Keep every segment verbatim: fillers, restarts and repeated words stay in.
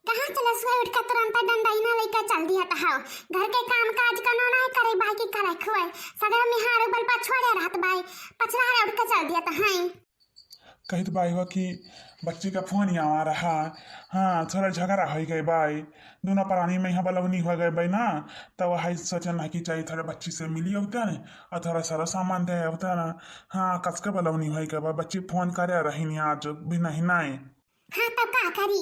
कहाँ चलस हुए उठ के तुरंत डंडा ही ना लेके चल दिया त हौ। घर के काम काज कनो ना करे बाई की करे खुए। सगरा मेहार उबल पर छोड़े रहत बाई। पछला रे उठ के चल दिया त हैं। कहित बाई हो कि बच्ची का फोन आवा रहा। हाँ, थोड़ा झगड़ा होइ गए बाई। दोनों प्राणी में यहाँ बलौनी होइ गए बाई ना। त वही सोचन है कि चाहिए थोड़ा बच्ची से मिली होते हैं और थोड़ा सारा सामान दे होते हैं। हाँ, कस के बलौनी होइ गए बा। बच्ची फोन करे रही आज भी नहीं, नहीं। हाँ, तब का करी?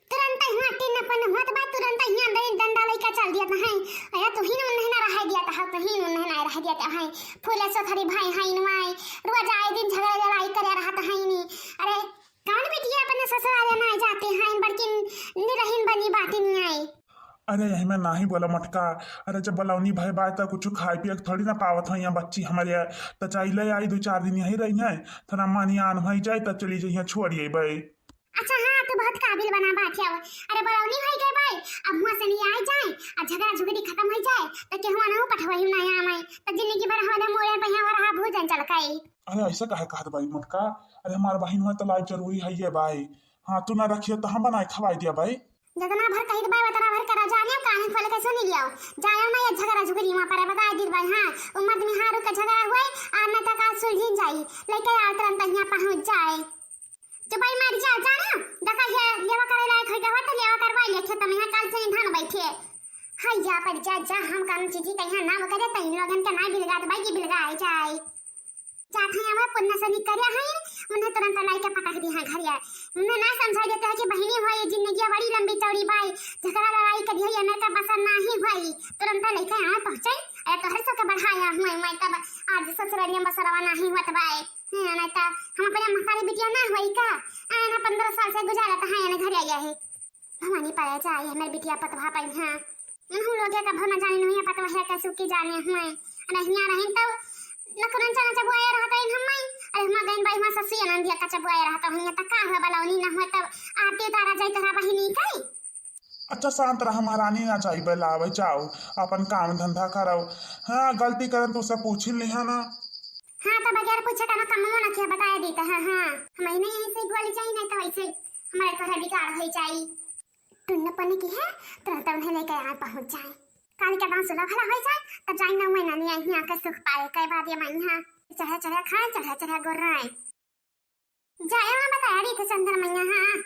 तुरंत हियाँ टिन पन हुआ त बा, तुरंत हियाँ दे डंडा लइका चल दिया त हैं। अरे तू ही न उन्हें ना रह दिया त है, तू ही न उन्हें ना रह दिया त है। फूले सोथरी भाई हैं इनवाई, रोज आए दिन झगड़ा लड़ाई करे रहत हैं इनी। अरे कौन बिटिया अपने ससुराल ना जाते हैं, बड़की निरहिन बनी बाटी नहीं आई। अरे यही में नाही बोला मोटका। अरे जब बलौनी भय बाय त कुछ खाए पिए के थोड़ी ना पावत हो यहाँ बच्ची हमारे। त चाहे ले आई, दो चार दिन यही रही है, थोड़ा मानी आन हो जाए त चली जाइए, छोड़िए बाई। अच्छा हाँ, तू बहुत काबिल बना बात है। अरे बलौनी होई गए बाई, अब हुआ से नहीं आए जाए, आ झगड़ा झुगड़ी खत्म हो जाए, त केहू ना पठवही ना आवे, त जिंदगी भर हमारे मोरे पहिया हो रहा भूजन चल गई। अरे ऐसा काहे कहत बाई मोटका? अरे हमार बहिन हुआ त लाइफ जरूरी है ये बाई। हाँ, तू ना रखिए त हम बनाए खवाई दिया बाई। जितना भर कहित बाई उतना भर करा, जाने कान खोल के सुनी लियो। जायो ना ये झगड़ा झुगड़ी वहाँ पर बता दी बाई। हाँ, उम्र में हारू का झगड़ा हुए, आ न तक आज सुलझिन जाई, लेके आओ तुरंत यहाँ पहुँच जाए। चुपाई मार जा, जाने देखा ये लेवा करे लायक है क्या, तो लेवा करवाई ले खेत में, यहाँ काल से ही धान बैठे। हाय जा पर जा, जा, हम काम चीजी कहीं ना वो करे, तइन लोगन के ना बिलगा, तो बाई की बिलगा आई जाए। जात है हमें पुण्य से निकरिया है, उन्हें तुरंत लाई के पटक दी है घरिया। उन्हें ना समझा देते हैं कि बहिनी हुआ ये जिंदगी बड़ी लंबी चौड़ी बाई, झगड़ा लड़ाई करी है, ये मेरे का बसर ना ही हुआ ही। तुरंत लेके यहाँ पहुँचे, अरे तोहर सबके बढ़ाया हुए, मैं तब आज ससुरालिया में बसरवा ना ही हुआ तबाए। हैं, नहीं तो हम अपने महतारी बिटिया ना हुई का? आए ना पंद्रह साल से गुजारत है, ना घर आया है। भवानी पाया जाए, हमारे बिटिया पतवा पाई, हाँ। हम लोग का भर ना जाने नहीं पतवा है, कैसे की जाने हुए। अरे हियाँ रहिन तो लखनऊ चला चबुआया रहता है हम, अरे हम गइन बाई, वहाँ ससुर आनंद दिया का चबुआया रहता है, तो का हुआ बलौनी ना हुआ, तब आरती उतारा जाए तोहरा बहिनी कई। अच्छा शांत रहा महारानी, ना जाई बलावे जाओ, अपन काम धंधा करो। हाँ, गलती करन तो उसे पूछ ही लिहा ना। हाँ, तो बगैर पूछे कनो कमो ना किया, बताए देता है। हाँ, हमें नहीं ऐसे गोली चाहिए, नहीं तो ऐसे हमारे तोहरा बिगाड़ हो जाई। टुन्न पन्ने की है, तुरंत उन्हें लेकर यहाँ पहुँच जाए। काली का दांत सुलह भला हो जाए, तब जाए ना हुए ना नहीं आई, यहाँ का सुख पाए, कई बात ये मैं यहाँ चढ़ा चढ़ा खाए, चढ़ा चढ़ा गोर्राए। जाए वहाँ बताया रही थे चंद्र मैया, हाँ।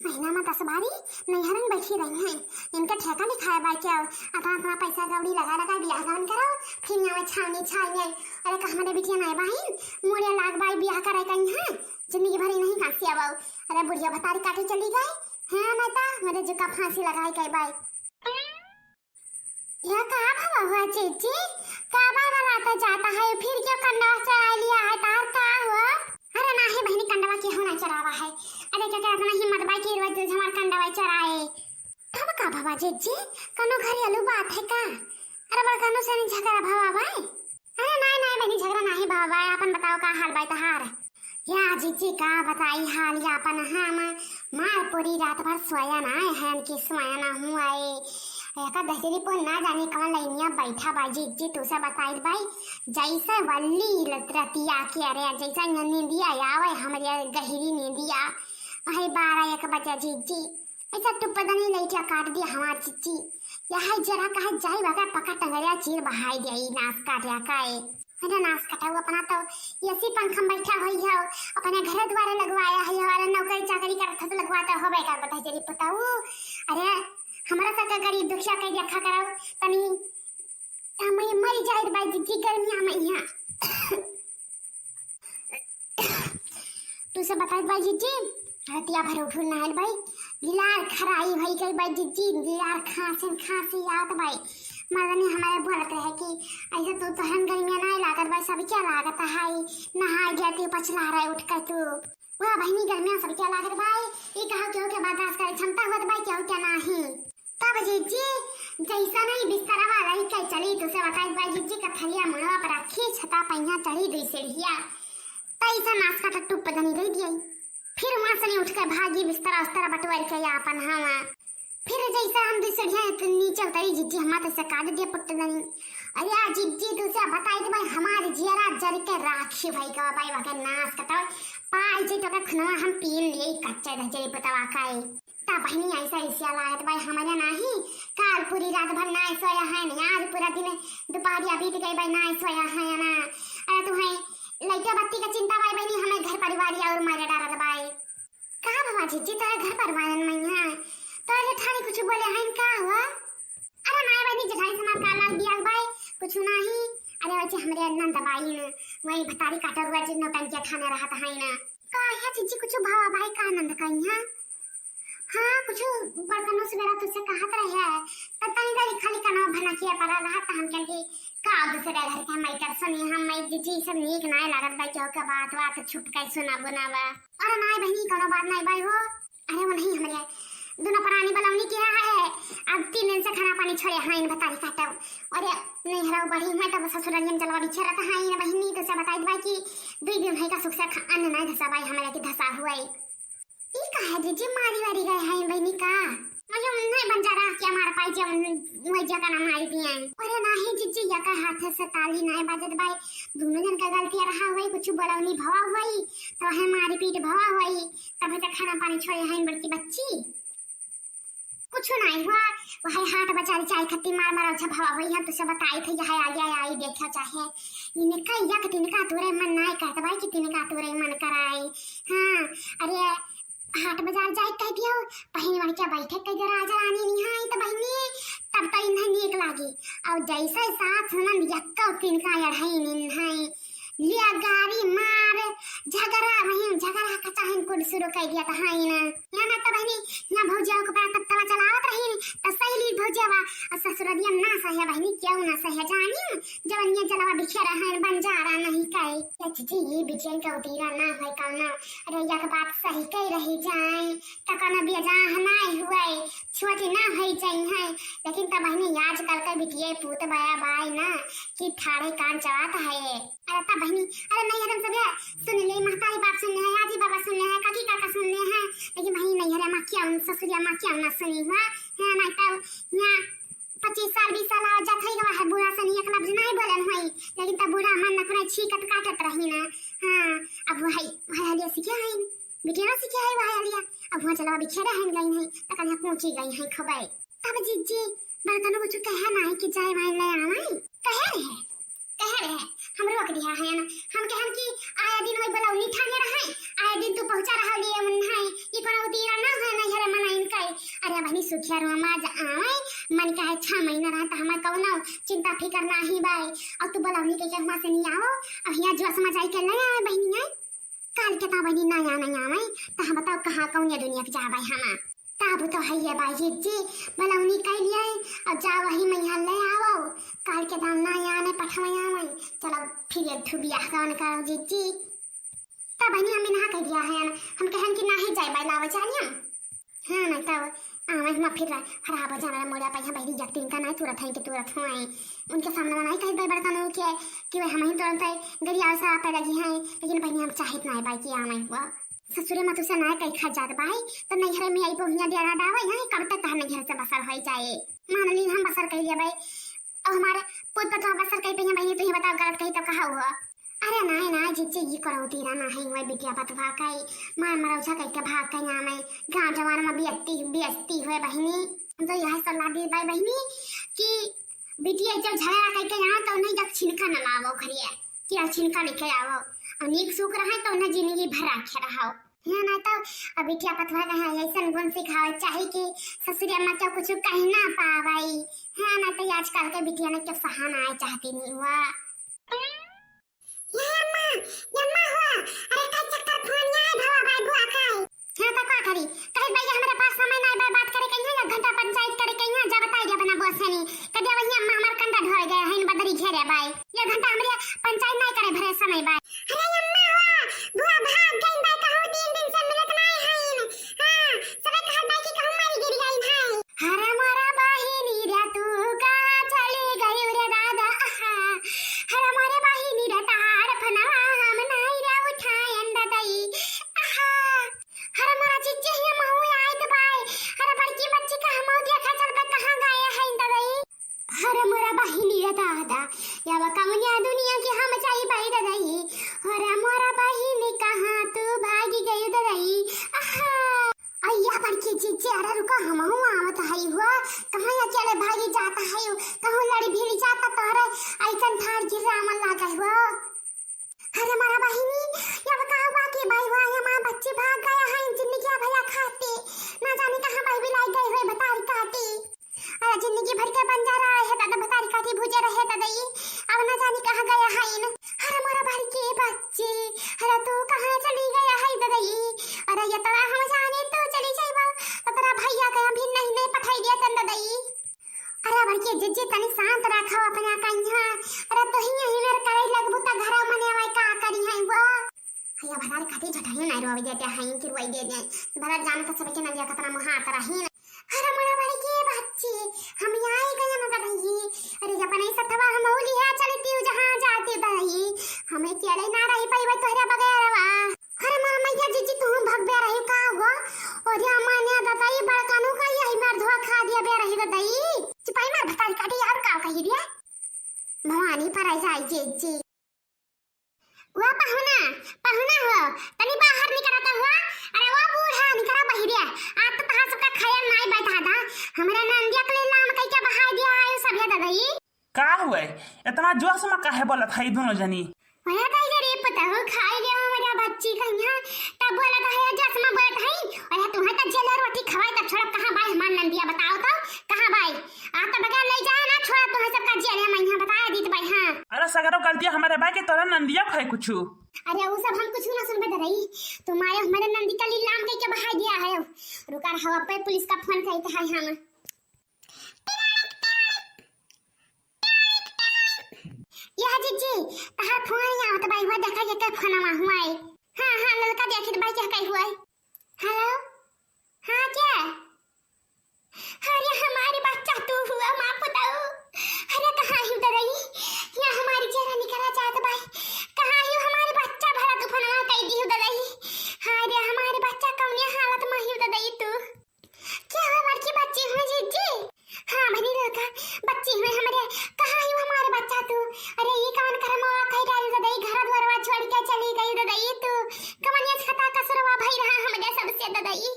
महीना में दस बारी नैहरन बैठी रही हैं। इनका ठेका लिखाया बाई क्या? अतना अतना पैसा कौड़ी लगा लगा बियाह गान करो, फिर यहाँ छावनी छाई है। अरे का हमारे बिटिया नहीं बाहिन, मोरे लाग बाई बियाह करे कहीं है, जिंदगी भर ही नहीं कांसी आवाओ। अरे बुढ़िया भतारी काटे चली गई है, नहीं तो मेरे जुका फांसी लगाई गई बाई। यह का भवा हुआ जीजी? का बार बार आता जाता है, फिर क्यों कंडवा चढ़ा लिया है तार का हुआ? अरे नाही बहिनी, कंडवा केहू ना चढ़ावा है। अरे क्या क्या इतना हिम्मत बाई कि रोज रोज हमार कंडवा चढ़ाए? तब का भवा जीजी, कनो घरेलू बात है का? अरे बड़ कनो से नहीं झगड़ा भवा बाई? अरे नाही नाही बहिनी, झगड़ा नाही भवा बाई, अपन बताओ का हाल बाई तहार? या जीजी का बताई हाल यापन हम, मार पूरी रात भर सोया ना है, कि सोया ना हुआ है। एका दसरी पर ना जाने कौन लाइनिया बैठा बा जीजी, तुसे बताई बाई, जैसे वल्ली रतिया के, अरे जैसे नींदिया आवे हमरे गहरी नींदिया, वही बारह एक बजे जीजी, ऐसा टुप्पदनी लइटिया काट दिया हमार जीजी। यह जरा कहे जाई बा का पका टंगरिया चीर बहाई दिया ई नास काटिया का ए। अरे नास कटाऊ, अपना तो एसी पंखा में बैठा होई है, अपने घरे द्वारे लगवाया है, अरे नौकरी चाकरी करत है तो लगवाता हो बेकार बता जरी पताऊ। अरे हमरा सा का गरीब दुखिया कह देखा करो तनी, हम ये मरी जाए बाई जीजी गर्मिया में यहाँ। तुसे बताई बाई जीजी, रतिया भर उठुल ना है बाई, गिलार खराई होई गई बाई जीजी, गिलार खांसिन खांसी आवत बाई। मर्दनी हमारे बोलत रहे कि ऐसे तू तोहन गर्मिया नहीं लागत बाई, सब क्या लागत है, नहाई जाती पछला रहे उठ के तू। वाह बहिनी, गर्मिया सब क्या लागत बाई, ई कहो केहू के बर्दाश्त करे क्षमता होत बाई, केहू के नाही। तब जीजी, जैसा नहीं बिस्तरा वाला ही कह चली, तुसे बताई बाई जीजी, कथलिया मुड़वा पर रखी, छता पहिया चढ़ी दुई सीढ़िया। तैसा नास का टुप्प दनी दे दिया। फिर वहां से नहीं उठ के भागी, बिस्तरा उस्तरा बटोर के या अपन हवा। फिर जैसा हम दुई सीढ़िया नीचे उतरी जीजी, हमार तैसे काट दिया पुट्ट दनी। अरे आ जिज्जी, तुसे बताई दे भाई, हमार जियरा जर के राखी भाई का भाई, वके नाश कटावे। पाई जे तो का खनवा हम पीन ले कच्चे धजरे पतवा काए। ता बहिनी ऐसा ऐसा लागत भाई, हमारे नाही, काल पूरी रात भर ना सोया है ना, आज पूरा दिन दोपहरिया बीत गई भाई, ना सोया है ना। अरे तू है लइका बत्ती का चिंता भाई बहिनी, हमें घर परिवार और मारे डारत भाई। का बाबा जिज्जी, तोरे घर परिवार में है? तोरे जेठानी कुछ बोले हैं का हुआ? अरे नाय बहिनी, जेठानी से हमार का लाग दिया भाई, कुछ नाही। अरे वैसे हमरे नंद बाई न, वही भतारी काटा हुआ जिन नौटंकिया ठाने रहत है ना। का है जिज्जी, कुछ भावा भाई का नंद कहीं है? हाँ, कुछ बर्तनों से मेरा तुझसे कहत रहे है, तब तनी देरी खाली कनो भनकिया पड़ा रहा, त हम कहल कि का दूसरे घर के मैटर सुनी हम, मैं जिज्जी सब नीक नाय लागत बा, क्यों के बात बात छुप के सुना बुनावा। अरे नाय बहिनी, कोनो बात नाय बाई हो। अरे वो नहीं, हमरे दोनों प्राणी बलौनी किहा है, अब तीन दिन से खाना पानी छोड़े हैं इन भतारी काटब। अरे नहीं हराऊ बढ़ी हुए तब ससुरालियन जलवा बिछे रहता है इन बहिनी, तो से बताई दबा कि दुई दिन है का सुख से खा-, अन्न नाय धसा बाई, हमारे के धसा हुआ है। ई का है जिज्जी, मारी वारी गए हैं बहिनी का? मतलब नहीं बन जा रहा क्या मार पाई जे उन, वही जगह ना मारी दिए हैं। अरे नाही जिज्जी, या का हाथ से ताली नाय बाजत बाई, दोनों जन का गलती रहा हुई, कुछ बलौनी भवा हुई, तो है मारी पीट भवा हुई, तब है तो खाना पानी छोड़े हैं बड़की बच्ची। कुछ नहीं हुआ, वही हाट बाजार जाए खत्ती मार मार अच्छा भवा हुई, हम तुझसे बताई थे, यह आलिया आई देखा चाहे, इनका यक तिनका तोरे मन नाय कहत बाई कि तिनका तोरे मन कराई। हाँ, अरे हाट बाजार जाए कह दियो, पहिन वण के बैठे कह दे राजा रानी निहाई तो बहिनी, तब तो इन्हें नीक लागी। और जैसे सास ननद यक्का तिनका अढ़ाई निहाई, लिया गारी मार, झगड़ा, वहीं झगड़ा का चाहे कुल शुरू कर दिया था, हाँ ना? यहाँ ना तो बहिनी, यहाँ भौजिया को पहले तब तवा चलावत रही, तो सहेली भौजिया बा, और ससुरदिया ना सहे बहिनी, क्यों ना सहे जानी, जवनिया जलवा बिखेरा है, बंजारा नहीं कहे। ये चीची, ये बिटियन का उतीरा ना होए कौनो, अरे यक बात सही कह रही जाए, तो कौनो बेजाह नाय हुए, छोटी ना होई जाई है, लेकिन तब बहिनी आजकल के बिटिये पूत बया बाई ना, कि ठाड़े कान चबात है। अरे तब बहिनी, अरे नहीं हरम सब सुन ले, महतारी बाप सुन ले है, आजी बाबा सुन ले है, काकी काका सुन ले है, लेकिन बहिनी नहीं हरे माँ क्या उन ससुरिया माँ क्या ना सुनी हुआ है, नहीं तब यहाँ पच्चीस साल, बीस साल आवा जात है, वह बूढ़ा से एक लफ्ज नहीं बोलन होई, लेकिन तब बूढ़ा मन न करे छीकत काटत रही ना। हाँ, अब वही, वही हलिया सीखे हैं, बिटिया सीखे है वही हलिया, अब वहाँ चलवा बिखेरे हैं, गई नहीं, तक यहाँ पहुँची गई हैं खबई। तब जिज्जी, बर्तनों को कहे ना है कि जाए वाए ले आवे, कहे रहे, कहे रहे, हम रोक दिया है ना, हम कहन कि आया दिन वही बलौनी ठाने रहे, आया दिन तू पहुँचा रहा लिए मन है, ये कोनो उतीरा ना है, नहीं हरे मना इनका। अरे बहनी सुखिया रोमा जा आवे, मन का है छह महीना रहा तो हमें कौनो चिंता फिकर नाही बाई, और तू बलौनी के कहवा से नहीं आओ, अब यहाँ जो समझ आई के ले आवे बहनी है, काल के ता बहनी ना आना आवे, तो हम बताओ कहाँ कौन दुनिया के जावे हमा। तब तो है ये बाई जिज्जी, बलौनी कह लिए, और जाओ वही मैया ले आओ, काल के दाम ना आने पठवा आवे, चलो फिर एक ठू बियाह कौन करो जिज्जी। तब बहनी हमें ना कह दिया है, हम कहन कि ना ही जाए बाई लावा जानिया। हाँ, नहीं तब आवे हम फिर हराब हो जावे मोड़ा पाई, हम बहनी जब तिनका नहीं तुरत है कि तुरत हुए। उनके सामने में नहीं कही बाई बड़का नू के कि वह हम ही तुरंत है गरिया से पे लगी हैं, लेकिन बहनी हम चाहित नहीं बाई कि आवे हुआ। ससुरे में तुसे नहीं कही खा जात बाई, तो नैहरे में आई बहुनिया डेरा डावे, यहाँ कब तक तहर नैहर से बसर हो जाए। मान ली हम बसर कह लिया बाई, और हमारे पुत पर तो बसर कही पे बहनी, तुम ही बताओ गलत कही तो कहा हुआ। अरे नाय नाय जिज्जी, ये करो तीरा ना है, वह बिटिया पतवा कई, मार मरौछा कह के भाग कहीं आवे, गाँव जवान में बेइज्जती, बेइज्जती हुए बहनी। हम तो यह सलाह दी बाई बहनी कि बिटिया जब झगड़ा कह के आवे तो उन्हें जब छिनका न लावो घरिया, कि आज छिनका लेके आवो, और नीक सुख रहे तो उन्हें जिंदगी भर रखे रहो। यहाँ ना तो अब बिटिया पतवा कहे ऐसन गुण सिखावे चाहे कि ससुरिया माँ क्या कुछ कह ना पावे। हाँ ना तो आजकल के बिटिया ने क्यों सहा ना आए चाहती नहीं हुआ। ये अम्मा, ये अम्मा हो, अरे का चक्कर फोन आए भवा भाई बुआ का है? हाँ तो का करी? कहे भाई हमारे पास समय ना बा, बात करे कहीं एक घंटा पंचायत करे कहीं जा बताई दे अपना बॉस से नहीं। कदे वही अम्मा हमार कंधा ढोए गए हैं बदरी घेरे बाई। ये घंटा हमरे पंचायत नहीं करे भरे समय बाई। अरे अम्मा हो, बुआ भाग गई बाई, कहूँ तीन दिन से मिलत नहीं है। हाँ, सबे कहत बाई कि कहूँ मरी गिर गई भाई। हरे मोरा बहिनी रे तू का चली गई रे दादा, आहा। हरे मोरे बहिनी रे तार फनवा हम गया है न। अरे मोरा बड़की बच्ची, अरे तू कहाँ चली गया है ददई? अरे ये तोरा हम जाने तू चली जाइबा, तो तोरा भैया के अभी नहीं, नहीं पठाई दिया तन ददई। अरे बड़की जिज्जी तनी शांत रखो अपना कन्या। अरे तू ही यही मेर करे लगबू त घरा मने आवे का करी है वो? भैया भतार खातिर झटहियो नहीं रोवे देते हैं कि रोई दे दे। भरत जान तो सबके नंदिया कतना मुहात रही न। अरे मोरा बड़की बच्ची, हम आई गए न ददई। अरे जब नहीं सतवा हम लिहा चलती हूँ जहाँ जाती ददई। हमें अकेले ना रही पाई तोहरे बगैरवा। अरे मोरा मैया जिज्जी तू भगबे रही का हुआ? अरे माने ददई बड़कनू का यही मेर धोखा दिया बे रही ददई। चुपाई मार भतारी काटी और का कही दिया? भवानी पर आई जाई जिज्जी। वो पहुना, पहुना हो, तनी बाहर निकरा तो हो। अरे वो बूढ़ा निकरा बहिरिया, आज तो तहार सबका खैर नाई बैठा था। हमरे नंदिया के लीलाम कई के बहाई दिया है सभे ददई। का हुए? इतना जोश में काहे बोलत है दोनों जनी? वह कही रे पता हो खाई ले हमारा बच्ची कन्या, तब बोलत है जोश में बोलत है। अरे तुम्हें तो जेल रोटी खवाई तब छोड़ा कहाँ बाई हमार नंदिया बताओ तो, कहाँ बाई? आ तो बगैर ले जाए ना छोड़ा तुम्हें सबका जेल में यहाँ बताया दीत बाई। हाँ। अरे सगरो गलतिया हमारे बाई के तोरा नंदिया खाए कुछ। अरे वो सब हम कुछ ना सुनबे ददई, तुम्हारे हमारे नंदी का लीलाम कई के बहाई दिया है। रुका रहो अब पुलिस का फोन करते हैं हम। यह जिज्जी, तहार फोन ही आवत बाई हुआ देखा के के फोनवा हुआ है। हाँ हाँ ललका देखित बाई के कई हुआ है। हेलो, हाँ क्या? अरे हमारी बच्चा तू हुआ माँ पुताऊ। अरे कहाँ ही ददई? या हमारी चेहरा निकला जात बाई। कहाँ ही हमारी बच्चा भरा तू फोनवा कई दी ददई। हाँ रे हमारी बच्चा कौने हालत में ही ददई तू। क्या हुआ बड़की बच्ची हुई जिज्जी? हाँ भनी ललका बच्ची हुई हमरे। कहाँ ही हमारे बच्चा तू? अरे ये कौन करमवा कई डाली ददई, घर द्वारवा छोड़ के चली गई ददई तू। कमनिया खता कसरवा भई रहा हमरे सबसे ददई।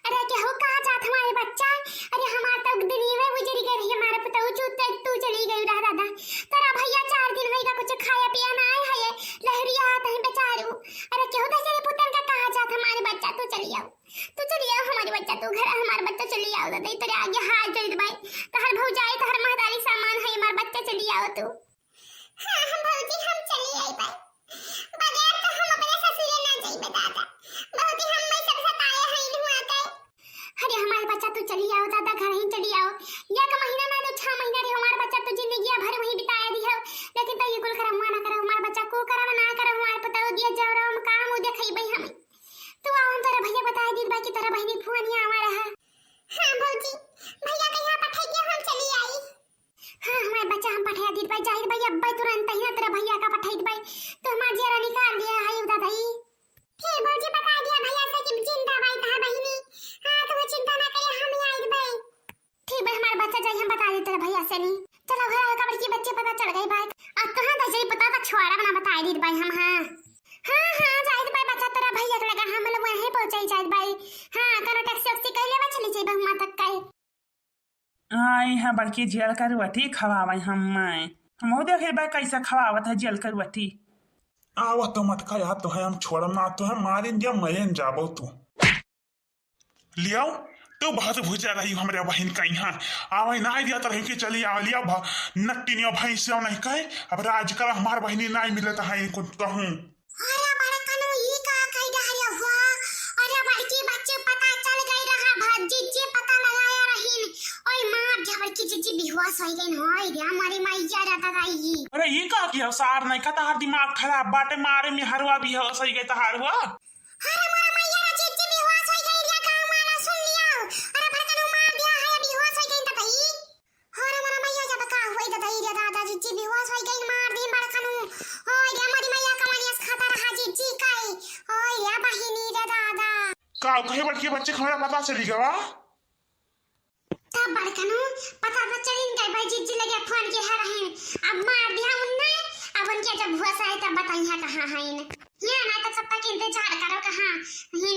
अरे केहू कहाँ जात हमारे बच्चा? अरे हमार तो दिन ही में गुजरी गई रही, हमारे पुतऊ चूत तू चली गई रहा दादा। तोरा भैया चार दिन होइगा कुछ खाया पिया ना आए है, लहरिया हाथ है बेचारू। अरे केहू दे तेरे पुतन का कहाँ जात हमारे बच्चा तू चली आओ। तू चली आओ हमारे बच्चा तू घर हमारे बच्चा चली आओ दादा, तेरे आगे हाथ जोड़ दबाई। तहर भौजाई तहर महतारी सामान है हमारे बच्चा चली आओ तू। हाँ, हम भौजी, हम चली आइबे। बगैर तो हम अपने ससुरे ना जाइबे, दादा। भौजी, हम मैं सब सताए हैं इन्हुआ के। अरे, हमारे बच्चा, तू चली आओ, दादा, घर ही चली आओ। एक महीना ना, तो छह महीना रे, हमारे बच्चा, तू जिंदगी भर वहीं बिताया दी हो। लेकिन तो ये कुल करम ना करो, हमारे बच्चा को करम ना करो, हमारे पता हो गया, जब हम काम वो देखइबे हमें। तू आओ, हम तेरा भैया बताए दी बा कि तेरा बहिनी फोन यहाँ आवा रहा। हाँ, भौजी, भैया के यहाँ पठाई के हम चली आई। हाँ, हमारे बच्चा हम पठा दीत बाई, जाहिर बाई, अब्बे तुरंत ही ना तेरा भैया का पठाई बाई, तो हमार जियरा निकाल दिया है दादा ई। फिर भौजी बता दिया भैया से कि जिंदा बाई तहार बहिनी। हाँ, तो वो चिंता ना करे, हम ही आइल बाई। ठीक बाई, हमार बच्चा जाई, हम बता दे तेरा भैया से नहीं। चलो, घर आवे का बड़की बच्चे पता चल गई बाई। अब कहाँ तो जाई पता, तो छोड़ा बना बताई दीत बाई हम। हाँ, हाँ, हाँ, जाहिर बाई, बच्चा तेरा भैया के लगा, हम लोग वहीं पहुँचाई जाइत बाई। हाँ, कनो टैक्सी वैक्सी कह लेबा, चली जाइबा हुआं तक काई। आई हाँ बड़की जेल का रोटी खवावै हम्मै। हमहू देखे बा कैसे खवावत है जेल का रोटी। आवा तो मत का यार, तो है हम छोड़म ना, तो है मारिन जा, मरेन जाबो तू। लियाओ, तो बहुत भुजा रही हमरे बहिन का यहाँ। आवे ना दिया तो रही के चली आवा, लियाओ भा-, नट्टिनिया भैंसिया नहीं कहे, अब राज कर हमार बहिनी नहीं मिलत है इनको कहूँ। अरे बड़कनू, ई का कहि डहरिया हुआ? अरे बड़की बच्चे पता चल गई रहा, भा जिज्जी पता लगाया रहीन। ओए मार दिया बड़की जिज्जी बेहोश होइ गईन। होय रे हमारी मैया रे दादा ई। अरे ई का किया सार नहीं का, तहार दिमाग खराब बाटे, मारे में हरवा बेहोश होइ गए तहार हुआ। अरे मोरा मैया रे जिज्जी बेहोश होइ गई रे, गाँव वाला सुन लिया। अरे बड़कनू मार दिया है, बेहोश होइ गई दादा ई। हो रे मोरा मैया, जब का होई दादा, ई रे दादा, जिज्जी बेहोश होई गई, मार दी बड़कनू। होय रे मोरी मैया, कमरियस खाता रहा जिज्जी काई। होय रे बहिनी रे दादा। का कहे बड़की बच्चे, हमरा पता चली गवा? तब बड़कनू पता तो चली गई भाई, जिज्जी लगे फोन के हर रहे। अब मार दिया उनने, अब उनके जब होश आए तब बताइया कहाँ है इन। यहाँ ना तो कब तक इंतजार करो, कहाँ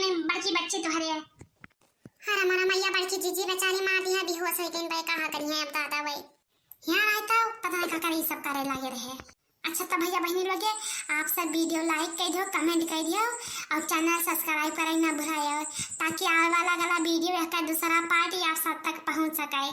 इन बड़की बच्चे तोहरे। अरे मोरा मैया, बड़की जिज्जी बेचारी मार दिया, बेहोश होई गईन बे, कहाँ करिए अब दादा वे। यहाँ रहता पता नहीं का करे, ई सब करे लागे रहे। अच्छा तो भैया बहिनी लोगे, आप सब video like कर दियो, comment कर दियो और channel subscribe करे ना भुलायो, ताकि आवे वाला अगला video का दूसरा part आप सब तक पहुँच सके।